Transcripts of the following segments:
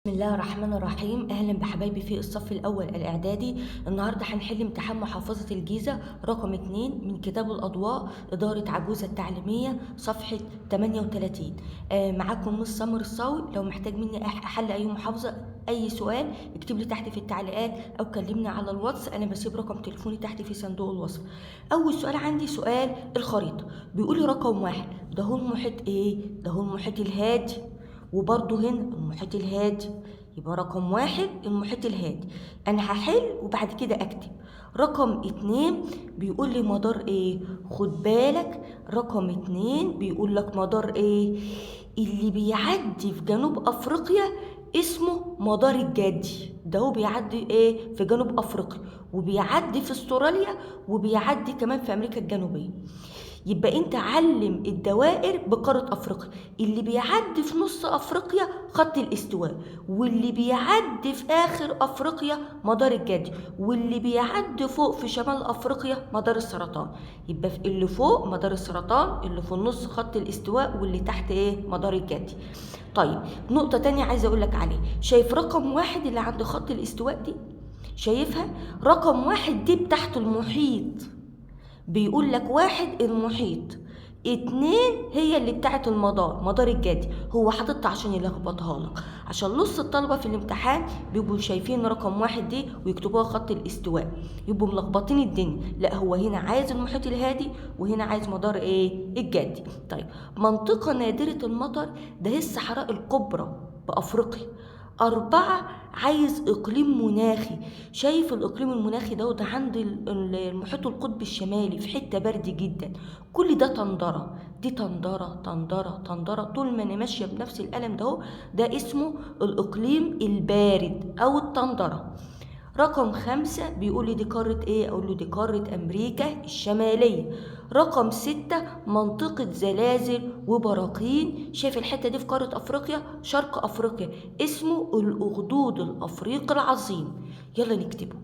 بسم الله الرحمن الرحيم. اهلا بحبايبي في الصف الاول الاعدادي. النهارده هنحل امتحان محافظة الجيزة رقم 2 من كتاب الاضواء، ادارة عجوزه التعليمية، صفحة 38. معاكم مس سمر الصاوي. لو محتاج مني احل اي محافظة، اي سؤال، اكتب لي تحت في التعليقات او كلمني على الواتس، انا بسيب رقم تليفوني تحت في صندوق الوصف. اول سؤال عندي سؤال الخريطة، بيقول لي رقم 1 ده هو المحيط ايه؟ ده هو المحيط الهادي، وبرضه هنا المحيط الهادي، يبقى رقم 1 المحيط الهادي. انا هحل وبعد كده اكتب. رقم 2 بيقول لي مدار ايه؟ خد بالك، رقم 2 بيقول لك مدار ايه؟ اللي بيعدي في جنوب افريقيا اسمه مدار الجدي، ده هو بيعدي ايه؟ في جنوب افريقيا، وبيعدي في استراليا، وبيعدي كمان في امريكا الجنوبية. يبقى انت علم الدوائر بقارة افريقيا، اللي بيعدي في نص افريقيا خط الاستواء، واللي بيعدي في اخر افريقيا مدار الجدي، واللي بيعدي فوق في شمال افريقيا مدار السرطان. يبقى في اللي فوق مدار السرطان، اللي في النص خط الاستواء، واللي تحت ايه؟ مدار الجدي. طيب نقطة تانية عايزة اقول لك عليها، شايف رقم 1 اللي عند خط الاستواء دي؟ شايفها؟ رقم 1 دي بتاعت المحيط، بيقول لك 1 المحيط، 2 هي اللي بتاعت المدار، مدار الجدي. هو حاططها عشان يلخبطها لك، عشان نص الطلبة في الامتحان بيبقوا شايفين رقم 1 دي ويكتبوها خط الاستواء، يبقوا ملخبطين الدنيا. لا، هو هنا عايز المحيط الهادي وهنا عايز مدار ايه؟ الجدي. طيب منطقة نادرة المطر، ده هي الصحراء الكبرى بأفريقيا. 4 عايز اقليم مناخي، شايف الاقليم المناخي ده عند المحيط القطبي الشمالي في حتة برد جدا، كل ده تندره، دي تندره تندره تندره، طول ما انا ماشية بنفس القلم ده، ده اسمه الاقليم البارد او التندره. رقم 5 بيقول لي دي قارة ايه؟ اقول له دي قارة امريكا الشمالية. رقم 6 منطقة زلازل وبراكين، شايف الحتة دي في قارة افريقيا، شرق افريقيا، اسمه الاخدود الافريقي العظيم. يلا نكتبه.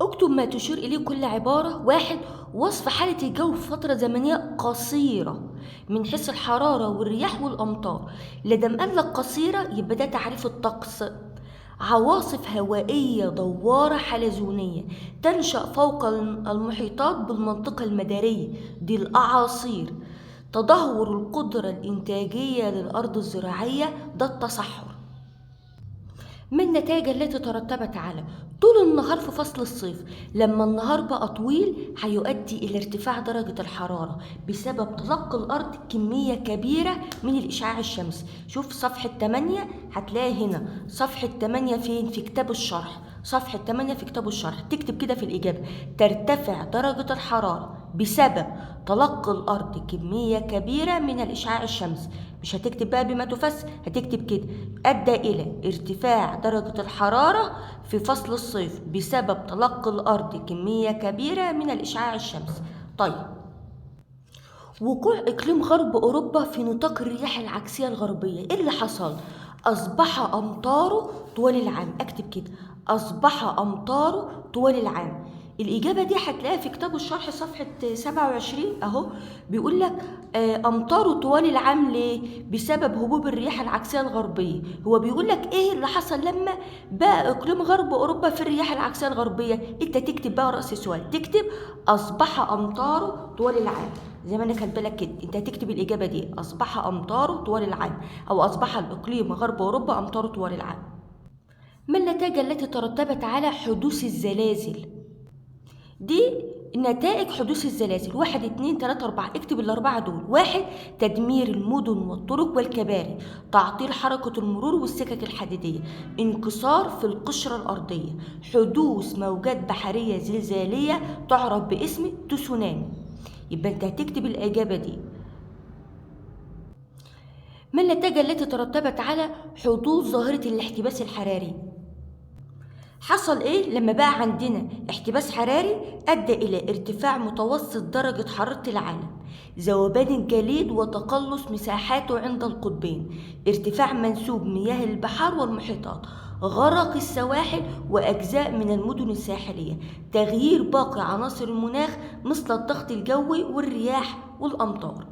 اكتب ما تشير اليه كل عبارة. 1 وصف حالة الجو في فترة زمنية قصيرة من حيث الحرارة والرياح والأمطار. لدم قال لك قصيرة يبقى ده تعريف الطقس. عواصف هوائية دوارة حلزونية تنشأ فوق المحيطات بالمنطقة المدارية، دي الأعاصير. تدهور القدرة الإنتاجية للأرض الزراعية، ده التصحر. ما النتائج التي ترتبت على طول النهار في فصل الصيف؟ لما النهار بقى طويل هيؤدي إلى ارتفاع درجة الحرارة بسبب تلقي الأرض كمية كبيرة من الإشعاع الشمسي. شوف صفحة 8 هتلاقي هنا، صفحة 8 فين؟ في كتاب الشرح، صفحة 8 في كتاب الشرح. تكتب كده في الإجابة: ترتفع درجة الحرارة بسبب تلقي الأرض كمية كبيرة من الإشعاع الشمسي. مش هتكتب بقى بما تفسر، هتكتب كده: أدى إلى ارتفاع درجة الحرارة في فصل الصيف بسبب تلقي الأرض كمية كبيرة من الإشعاع الشمسي. طيب وقوع إقليم غرب أوروبا في نطاق الرياح العكسية الغربية، إيه اللي حصل؟ أصبح أمطاره طوال العام. أكتب كده: أصبح أمطاره طوال العام. الإجابة دي هتلاقيها في كتاب الشرح صفحة 27 أهو، بيقول لك أمطاره طوال العام ليه؟ بسبب هبوب الرياح العكسية الغربية. هو بيقول لك إيه اللي حصل لما بقى إقليم غرب أوروبا في الرياح العكسية الغربية؟ أنت تكتب بقى رأس السؤال، تكتب أصبح أمطاره طوال العام، زي ما أنا كاتبه لك كده، أنت هتكتب الإجابة دي: أصبح أمطاره طوال العام، أو أصبح الإقليم غرب أوروبا أمطاره طوال العام. ما النتائج التي ترتبت على حدوث الزلازل؟ دي نتائج حدوث الزلازل: 1 2 3 4. اكتب الأربعة دول. 1 تدمير المدن والطرق والكباري، تعطيل حركة المرور والسكك الحديدية، انكسار في القشرة الأرضية، حدوث موجات بحرية زلزالية تعرف باسم تسونامي. يبقى انت هتكتب الإجابة دي. ما النتائج التي ترتبت على حدوث ظاهرة الاحتباس الحراري؟ حصل ايه لما بقى عندنا احتباس حراري؟ ادى الى ارتفاع متوسط درجة حرارة العالم، ذوبان الجليد وتقلص مساحاته عند القطبين، ارتفاع منسوب مياه البحار والمحيطات، غرق السواحل وأجزاء من المدن الساحلية، تغيير باقي عناصر المناخ مثل الضغط الجوي والرياح والأمطار.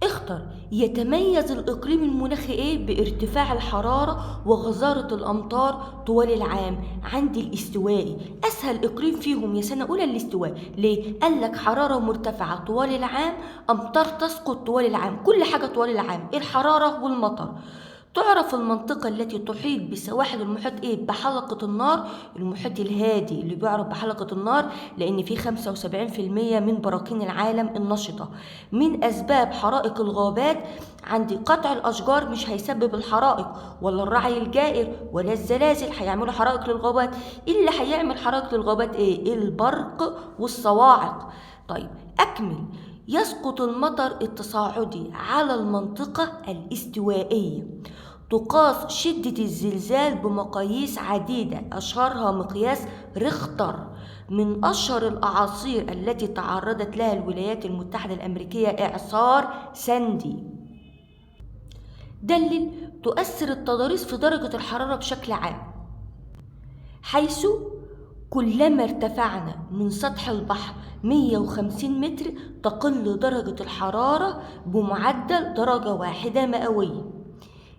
اختر يتميز الإقليم المناخي إيه؟ بارتفاع الحرارة وغزارة الأمطار طوال العام. عندي الاستوائي، أسهل إقليم فيهم يا سنة أولى الاستواء. ليه؟ قال لك حرارة مرتفعة طوال العام، أمطار تسقط طوال العام، كل حاجة طوال العام، الحرارة والمطر. تعرف المنطقة التي تحيط بسواحل المحيط ايه؟ بحلقة النار، المحيط الهادي اللي بيعرف بحلقة النار لأن فيه 75% من براكين العالم النشطة. من أسباب حرائق الغابات عندي قطع الأشجار مش هيسبب الحرائق، ولا الرعي الجائر، ولا الزلازل هيعملوا حرائق للغابات. اللي هيعمل حرائق للغابات ايه؟ البرق والصواعق. طيب أكمل. يسقط المطر التصاعدي على المنطقة الاستوائية. تقاس شدة الزلزال بمقاييس عديدة أشهرها مقياس ريختر. من أشهر الأعاصير التي تعرضت لها الولايات المتحدة الأمريكية إعصار ساندي. دلل تؤثر التضاريس في درجة الحرارة بشكل عام، حيث كلما ارتفعنا من سطح البحر 150 متر تقل درجة الحرارة بمعدل درجة واحدة مئوية.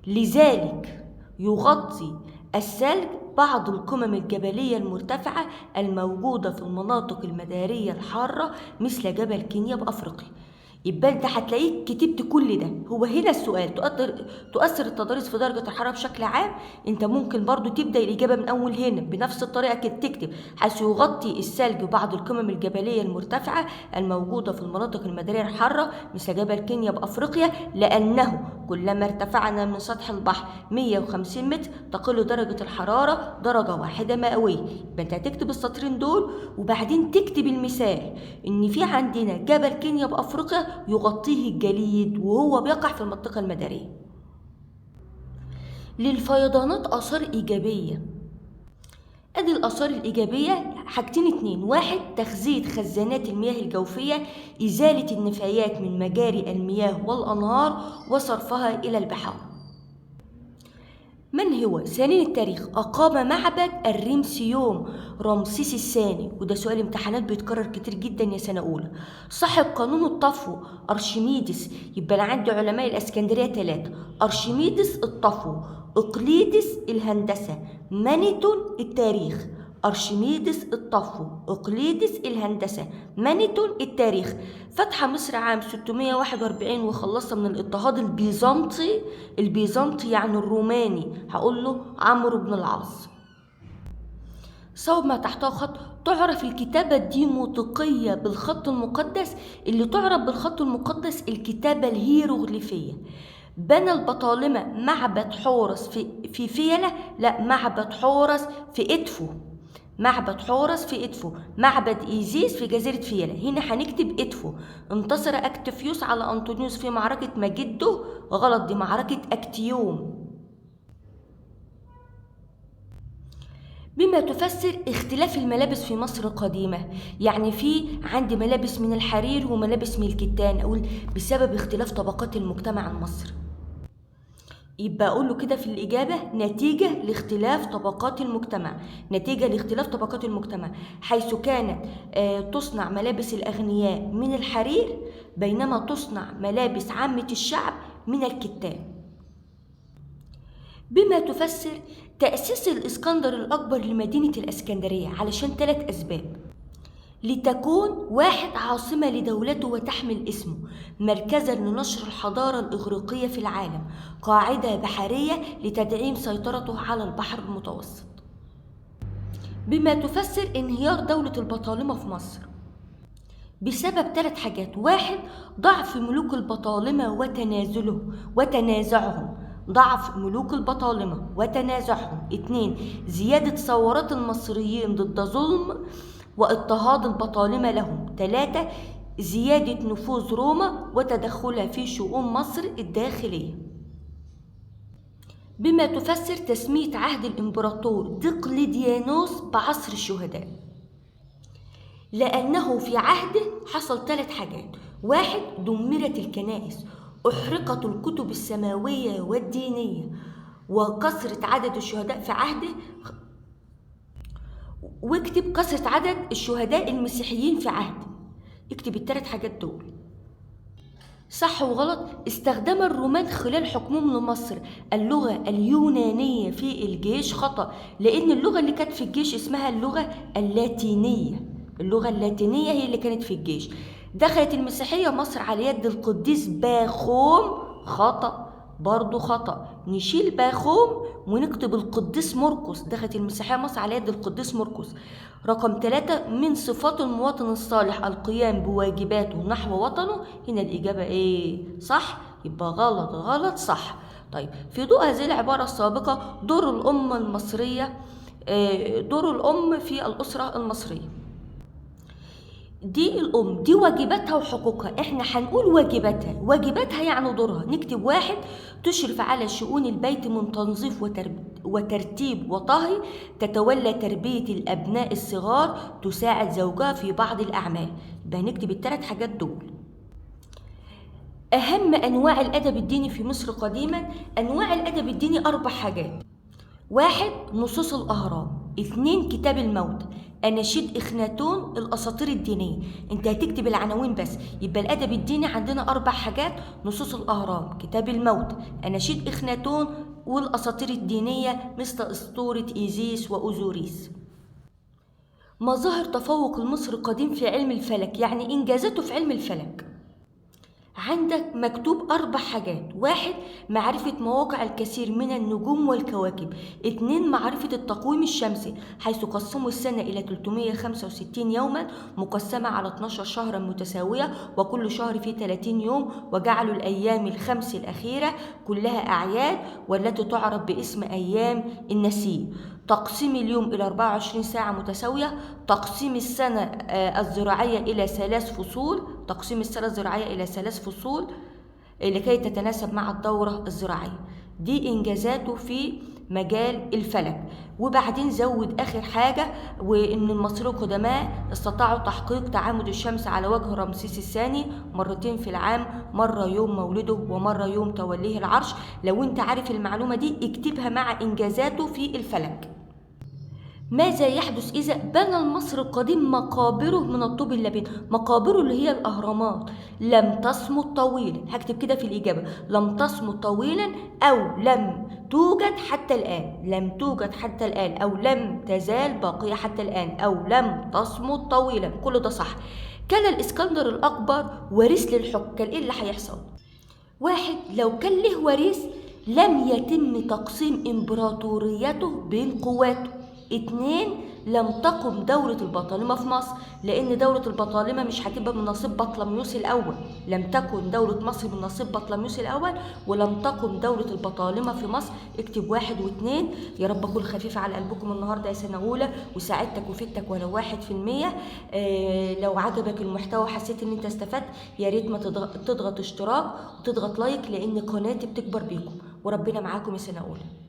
لذلك يغطي الثلج بعض القمم الجبلية المرتفعة الموجودة في المناطق المدارية الحارة مثل جبل كينيا بأفريقيا. يبقى انت هتلاقيك كتبت كل ده. هو هنا السؤال تؤثر التضاريس في درجة الحرارة بشكل عام. انت ممكن برضو تبدأ الإجابة من أول هنا بنفس الطريقة كده، تكتب حيث يغطي الثلج بعض القمم الجبلية المرتفعة الموجودة في المناطق المدارية الحارة مثل جبل كينيا بأفريقيا، لأنه كلما ارتفعنا من سطح البحر 150 متر تقل درجة الحرارة درجة واحدة مئوية. يبقى انت هتكتب السطرين دول وبعدين تكتب المثال ان في عندنا جبل كينيا بأفريقيا يغطيه الجليد وهو بيقع في المنطقة المدارية. للفيضانات آثار إيجابية. أدي الآثار الإيجابية حاجتين اتنين: واحد، تغذية خزانات المياه الجوفية، إزالة النفايات من مجاري المياه والأنهار وصرفها إلى البحار. من هو ثاني التاريخ أقام معبد الرمسيوم رمسيس الثاني؟ وده سؤال امتحانات بيتكرر كتير جدا يا سنة أولى. صاحب قانون الطفو أرشميدس. يبقى أنا عندي علماء الإسكندرية 3: أرشميدس الطفو، إقليدس الهندسة، مانيتون التاريخ. أرشميدس الطفو، إقليدس الهندسة، مانيتون التاريخ. فتح مصر عام 641 وخلصها من الاضطهاد البيزنطي. البيزنطي يعني الروماني، هقول له عمرو بن العاص. صوب ما تحته خط. تعرف الكتابة الديموطيقية بالخط المقدس. اللي تعرف بالخط المقدس الكتابة الهيروغليفية. بنى البطالمة معبد حورس في فيلة، لا، معبد حورس في إدفو. معبد حورس في إدفو. معبد إيزيس في جزيرة فيلة، هنا هنكتب إدفو. انتصر أكتفيوس على أنطونيوس في معركة مجده، غلط، دي معركة أكتيوم. بما تفسر اختلاف الملابس في مصر القديمة، يعني في عندي ملابس من الحرير وملابس من الكتان، أقول بسبب اختلاف طبقات المجتمع المصري. يبقى أقول له كده في الإجابة نتيجة لاختلاف طبقات المجتمع، نتيجة لاختلاف طبقات المجتمع، حيث كانت تصنع ملابس الأغنياء من الحرير بينما تصنع ملابس عامة الشعب من الكتان. بما تفسر تأسيس الإسكندر الأكبر لمدينة الإسكندرية علشان 3 أسباب: لتكون واحد عاصمة لدولته وتحمل اسمه، مركزا لنشر الحضارة الإغريقية في العالم، قاعدة بحرية لتدعيم سيطرته على البحر المتوسط. بما تفسر انهيار دولة البطالمة في مصر بسبب 3 حاجات: واحد، ضعف ملوك البطالمة وتنازعهم، ضعف ملوك البطالمة وتنازعهم. 2، زيادة ثورات المصريين ضد ظلم واضطهاد البطالمة لهم. 3، زيادة نفوذ روما وتدخلها في شؤون مصر الداخلية. بما تفسر تسمية عهد الإمبراطور دقلديانوس بعصر الشهداء، لأنه في عهده حصل 3 حاجات: 1، دمرت الكنائس، أحرقت الكتب السماوية والدينية، وكثرة عدد الشهداء في عهده، واكتب كثرة عدد الشهداء المسيحيين في عهده. اكتب ال3 حاجات دول. صح وغلط. استخدم الرومان خلال حكمهم لمصر اللغة اليونانية في الجيش، خطأ، لأن اللغة اللي كانت في الجيش اسمها اللغة اللاتينية، اللغة اللاتينية هي اللي كانت في الجيش. دخلت المسيحية مصر على يد القديس باخوم، خطأ، برضو خطأ، نشيل باخوم ونكتب القديس مرقس. دخلت المسيحية مصر على يد القديس مرقس. رقم 3، من صفات المواطن الصالح القيام بواجباته نحو وطنه. هنا الإجابة إيه؟ صح، يبقى غلط غلط صح. طيب في ضوء هذه العبارة السابقة، دور الأم المصرية، دور الأم في الأسرة المصرية. دي الأم، دي واجباتها وحقوقها. احنا هنقول واجباتها، واجباتها يعني دورها. نكتب 1، تشرف على شؤون البيت من تنظيف وترتيب وطهي، تتولى تربية الأبناء الصغار، تساعد زوجها في بعض الأعمال. يبقى نكتب الثلاث حاجات دول. أهم أنواع الأدب الديني في مصر قديما، أنواع الأدب الديني 4 حاجات. 1، نصوص الأهرام. 2، كتاب الموت، أناشيد إخناتون، الأساطير الدينية. أنت هتكتب العناوين بس. يبقى الأدب الديني عندنا 4 حاجات: نصوص الأهرام، كتاب الموت، أناشيد إخناتون، والأساطير الدينية مثل أسطورة إيزيس وأوزوريس. مظاهر تفوق المصري القديم في علم الفلك، يعني إنجازاته في علم الفلك. عندك مكتوب 4 حاجات. 1، معرفة مواقع الكثير من النجوم والكواكب. 2، معرفة التقويم الشمسي، حيث قسموا السنة إلى 365 يوما مقسمة على 12 شهرا متساوية، وكل شهر فيه 30 يوم، وجعلوا الأيام الخمس الأخيرة كلها أعياد والتي تعرف باسم أيام النسيء. تقسيم اليوم إلى 24 ساعة متساوية. تقسيم السنة الزراعية إلى 3 فصول، تقسيم السنة الزراعية إلى 3 فصول لكي تتناسب مع الدورة الزراعية. دي إنجازاته في مجال الفلك. وبعدين زود آخر حاجة، وإن المصريين القدماء استطاعوا تحقيق تعامد الشمس على وجه رمسيس الثاني مرتين في العام، مرة يوم مولده ومرة يوم توليه العرش. لو أنت عارف المعلومة دي اكتبها مع إنجازاته في الفلك. ماذا يحدث إذا بنى المصري القديم مقابره من الطوب اللبن؟ مقابره اللي هي الأهرامات. لم تصمت طويلا، هكتب كده في الإجابة، لم تصمت طويلا أو لم توجد حتى الآن، لم توجد حتى الآن أو لم تزال باقية حتى الآن أو لم تصمت طويلا، كل ده صح. كان الإسكندر الأكبر وريث للحكم، كان إيه اللي هيحصل؟ 1، لو كان له وريث لم يتم تقسيم إمبراطوريته بين قواته. 2، لم تقم دولة البطالمة في مصر، لأن دولة البطالمة مش هتبقى من نصيب بطلميوس الأول، لم تكن دولة مصر من نصيب بطلميوس الأول، ولم تقم دولة البطالمة في مصر. اكتب 1 و2. يا رب أكون خفيفة على قلبكم النهاردة يا سنة أولى، وساعدتك وفدتك ولو 1%. لو عجبك المحتوى وحسيت إن أنت استفدت، يا ريت ما تضغط اشتراك وتضغط لايك، لأن قناتي بتكبر بيكم، وربنا معاكم يا سنة أولى.